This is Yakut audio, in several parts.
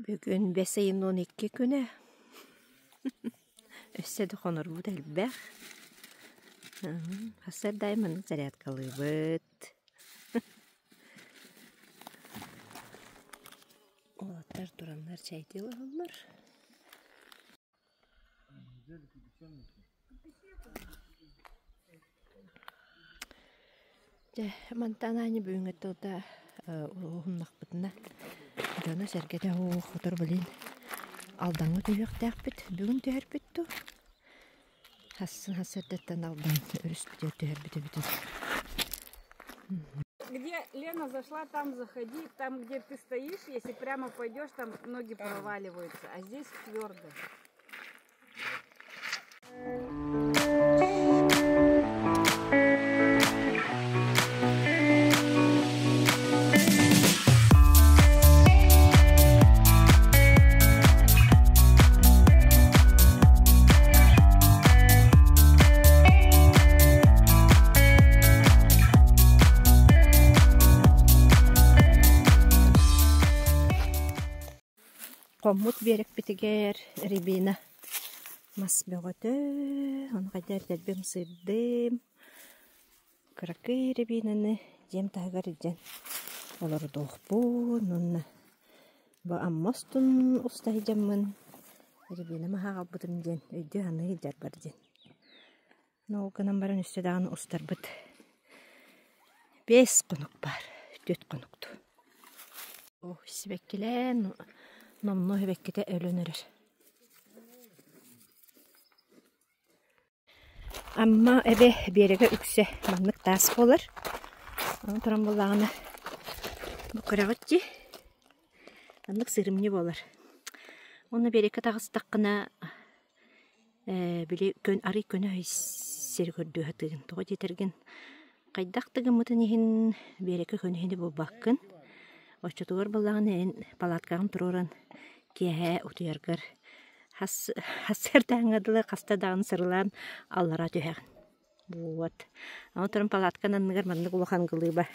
Бүгүн бэс ыйын 12 күнэ. Өссө да хонорбут элбэх. Сарсыарда маннык зарядкалыыбыт. Уолаттар тураннар чэйдии олороллор. Дьэ, мантан аанньа бүгүҥҥү тылда уһуннахпытына дьоно-сэргэтэ оо хотор блин Алдаҥҥа түһүөхтээхпит. Бүгүн түһэрбит дуу? Хассын хас эрдэттэн Алдан өрүспүтүгэр түһэрбит эбитин. Где Лена зашла, там заходи, там, где ты стоишь, если прямо пойдешь, там ноги проваливаются, а здесь твердо. Хоммут биэрэкпитигэр рябина мас бөҕөтө, ону хайдах эрдэрбин сыырдым. Кыракый рябинаны дьиэм таһыгар илдьэн олордуохпун уонна бу Амма устун уста сылдьаммын рябина маһы аҕалбытым диэн өйдүү-саныы сылдьарбар диэн. Ол гынан баран өссө даҕаны устарбыт 5 хонук баар, 4 хонуктуу. Сибэккилээн номнуо сибэккитэ өлөн эрэр. Амма эбэ биэрэгэ үксэ маннык таас буолар. Аны туран буоллаҕына бу көрөҕүт дии, маннык сырымньы буолар. Уонна биэрэккэ таҕыстаххына били көн арый көнө сири көрдүү сатыыгын. Тоҕо диэтэргин хайдах да гыммытын иһин биэрэккэ көнө иһини булбаккын. Оччотугар буоллаҕына эн палаткаҕын туруоран киэһэ утуйаргар хас хасыардааҥҥа дылы хаста даҕаны сырылаан аллара түһэҕин. Вот. Аны туран палаткан анныгар маннык улахан глыба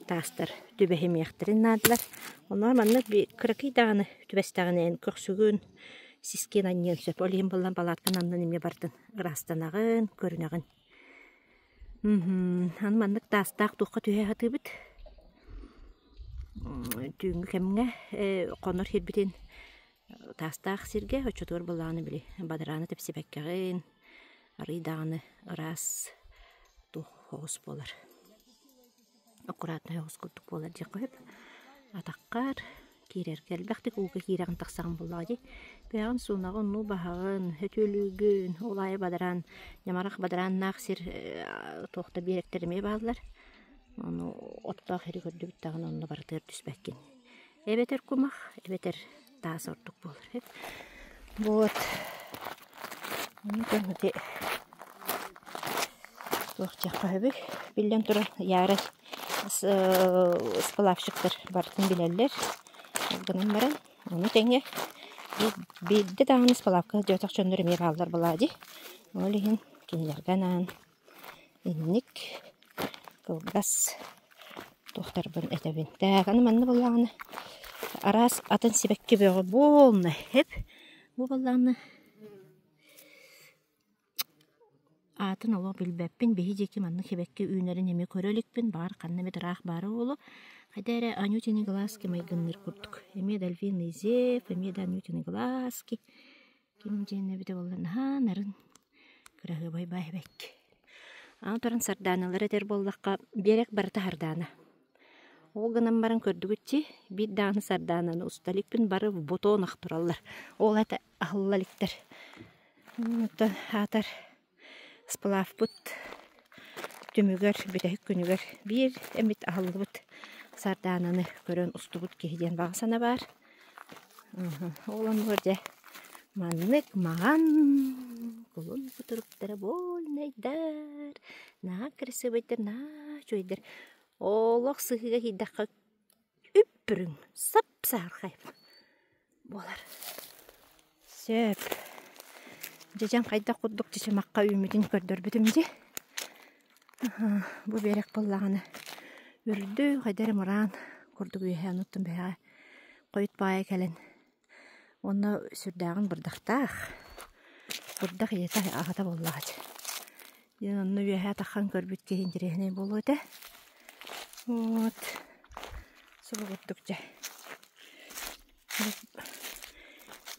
таастар түбэһимиэхтэрин наадалар. Онно маннык кыракый даҕаны түбэстэҕинэ эн көхсүгүн сискин анньыан сөп. Ол иһин буллан палаткан аннын эмиэ бардын ыраастанаҕын, көрүнэҕин. Аны маннык таастаах туохха түһэ сатыыбыт. Түүҥҥү кэмҥэ хонор сирбитин таастаах сиргэ оччотугар былааны били бадарааны тэпсибэккэҕин арыый даҕаны ыраас туох оҕус буолар аккуратнай оҕус курдук буолар диэххэ сөп атаххар киирэргэ элбэхтик ууга киирэҕин тахсаҕын буоллаҕа дии бэйэҕин суунаҕын уу баһаҕын өтүөлүүгүн ол аайы бадараан ньамарах бадарааннаах сир туох да биэрэктэр эмиэ бааллар ону оттоох сири көрдүбүт даҕаны онно барытыгар түспэккин Эбэтэр кумах, эбэтэр таас ордук буолар. Вот. Онтон ити туох диэххэ сөбүй? Биллэн туран, ярай сплавщиктар барытын билэллэр. Ол гынан баран, ону тэҥэ биирдэ даҕаны сплавка сылдьыбатах дьоннор эмиэ бааллар буолаа дии. Ол иһин кинилэргэ анаан Инник кылгас туохтарбын этэбин. Так, аны манна буоллаҕына араас атын сибэкки бөҕө буолна эп. Бу буоллаҕына аатын олох билбэппин. Биһи диэки маннык сибэкки үүнэрин эмиэ көрө иликпин. Баҕар ханна эмит ыраах баара буолуо. Хайда эрэ Анютины глазки майгынныыр курдук. Эмиэ да Львиный зев, эмиэ да Анютины глазки. Ким диэн эбитэ буолла наһаа нарын кыраһыабай баай эбэкки. Аны туран сардааналары этэр буоллахха, биэрэк барыта сардаана. Ол гынан баран көрдүгүт биир даҕаны сардаананы уста иликпин бары бутонах тураллар. Ол это аһылла иликтэр. Оттон аатар сплавпыт түмүгэр бүтэһик күнүгэр биир эмит аһыллыбыт сардаананы көрөн устубут киһи диэн баҕа санаа баар. Ол оннугар дьэ маннык маҕан кулун кутуруктара буольнайдар, наһаа красивайдар, наһаа үчүгэйдэр. Олох сыһыыга киирдэххэ үп-үрүҥ, сап-саһархай буолар. Сөп. Дьэдьэн хайдах курдук чычымахха үүммүтүн көрдөрбүтүм дии. Бу биэрэк буоллаҕына үрдүк, хайда эрэ мыраан курдук үөһэ онуттан бэһэҕэ хойут баайа кэлэн. Уонна сүрдээҕин бырдахтаах. Бырдах ийэтэ аҕата буоллаҕа дии. Диэн онно үөһээ таххан көрбүт киһи интэриэһинэй буолуо этэ. Вот. Субу курдук дьэ.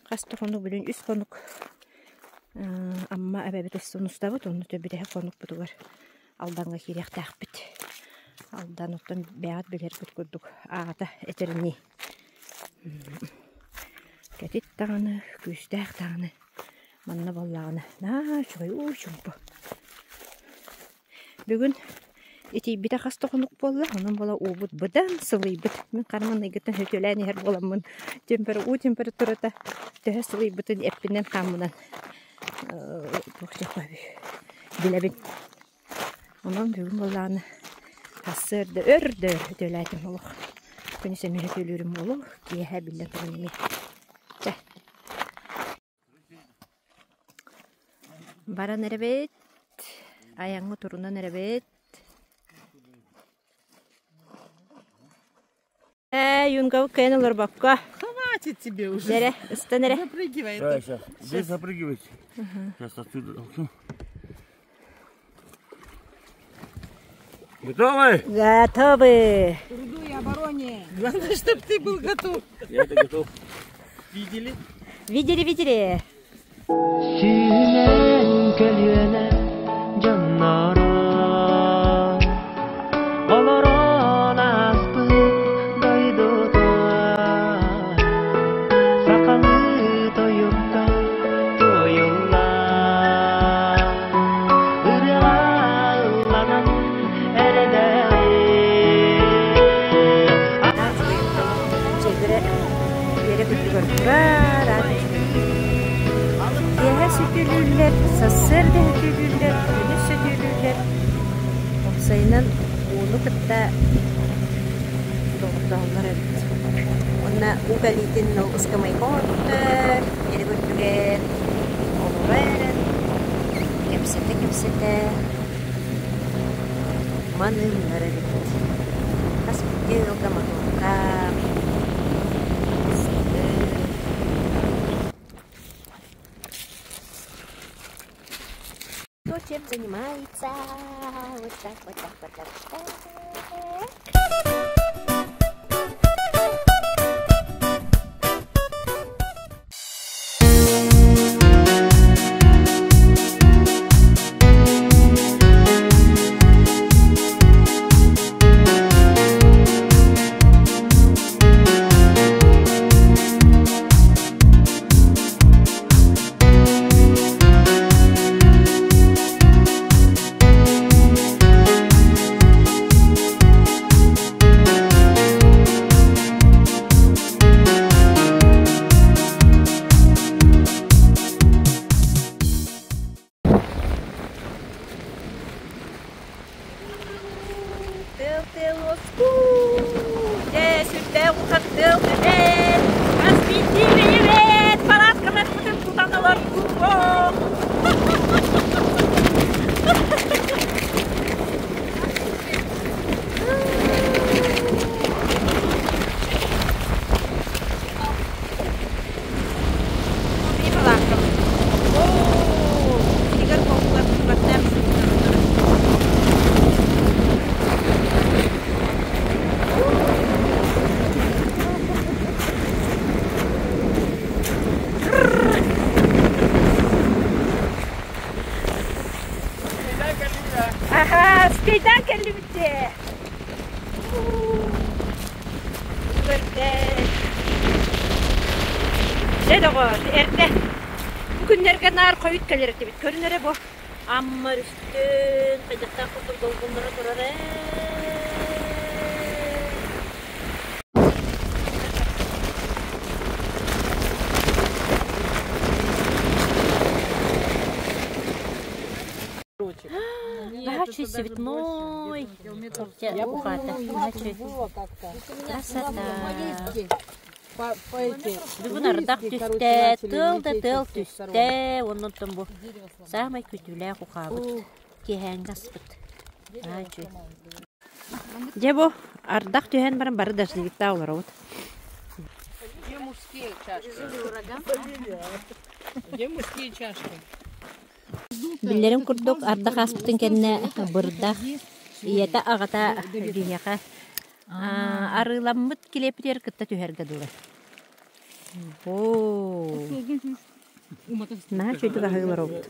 Хас да хонук билин үс хонук Амма эбэбит устабыт, онно төбүтэһик хонукпутугар Алдаҥҥа киириэхтээхпит. Алдан оттон бэйэҕит билэргит курдук аата этэринии кэтит даҕаны, күүстээх даҕаны манна буоллаҕына наһаа үчүгэй уу чуумпу. Бүгүн итийбитэ хас да хонук буолла, онон буола уубут быдан сылыйбыт. Мин хара маҥнайгыттан сөтүөлээн иһэр буоламмын уу температурата төһө сылыйбытын эппинэн-хааммынан туох диэххэ билэбин. Онон бүгүн буоллаҕына сарсыарда өр да өр сөтүөлээтим олох. Күнүс эмиэ сөтүөлүүрүм буолуо, киэһэ биллэн туран эмиэ. Чэ. Баран эрэбит, айаҥҥа турунан эрэбит. Ээ, юнгабыт кыайан олорбокко. Хватит тебе уже. Дэрэ, ыстан эрэ. Запрыгивай. Давай сейчас. Здесь запрыгивайте. Сейчас отсюда толкну. Готовы? Готовы. Труду и обороне. Главное, чтобы ты был готов. Я-то готов. Видели? Видели, видели. Сүүнэн көлүөнэ дьонноро олорон ааспыт дойдута сахалыы тойукка туойуллар ырыаҕа ылланан эрэдэҕи Чэгирэ үөрэ күттүгэр турар, Киэһэ сөтүөлүүллэр, сарсыарда сөтүөлүүллэр, күнүс сөтүөлүүллэр. Уопсайынан ууну кытта доҕордоһоллор эбит. Уонна уу кэлиитин ол ыскамыайка оҥорбуттар, эрик үрдүгэр олоро эрэн кэпсэтэ-кэпсэтэ маныыллар эбит. Хас биирдии ыалга мотуоктаах, Кто чем занимается? Вот так, вот так, вот так, вот так. Тыл-тыл Дьэ, сүрдээх улахан тыал түһэн, хас биирдии бэйэбит парадкаларбытын тутан олордубут. Аха, скейдан кэллибит Дьэ доҕоор, эрдэ бу күннэргэ наар хойут кэлэр этибит. Көрүн эрэ бу Амма өрүстүн хайдахтаах курдук долгуннара турар ээ. Наһаа цветной. Ухата. Красота. Бүгүн ардах түстэ, тыл да тыл түстэ, оннуттан бу саамай күтүүлээх ухаабыт, киэһээҥҥи аспыт. Дьэ бу ардах түһэн баран бары дождевиктаах олоробут. мужские чашки? Где мужские чашки? Биллэрин курдук, ардах ааспытын кэннэ бырдах ийэтэ аҕата биһиэхэ арыыламмыт килиэппитигэр кытта түһэргэ дылы. Оо, наһаа үчүгэйдик аһыылар обут.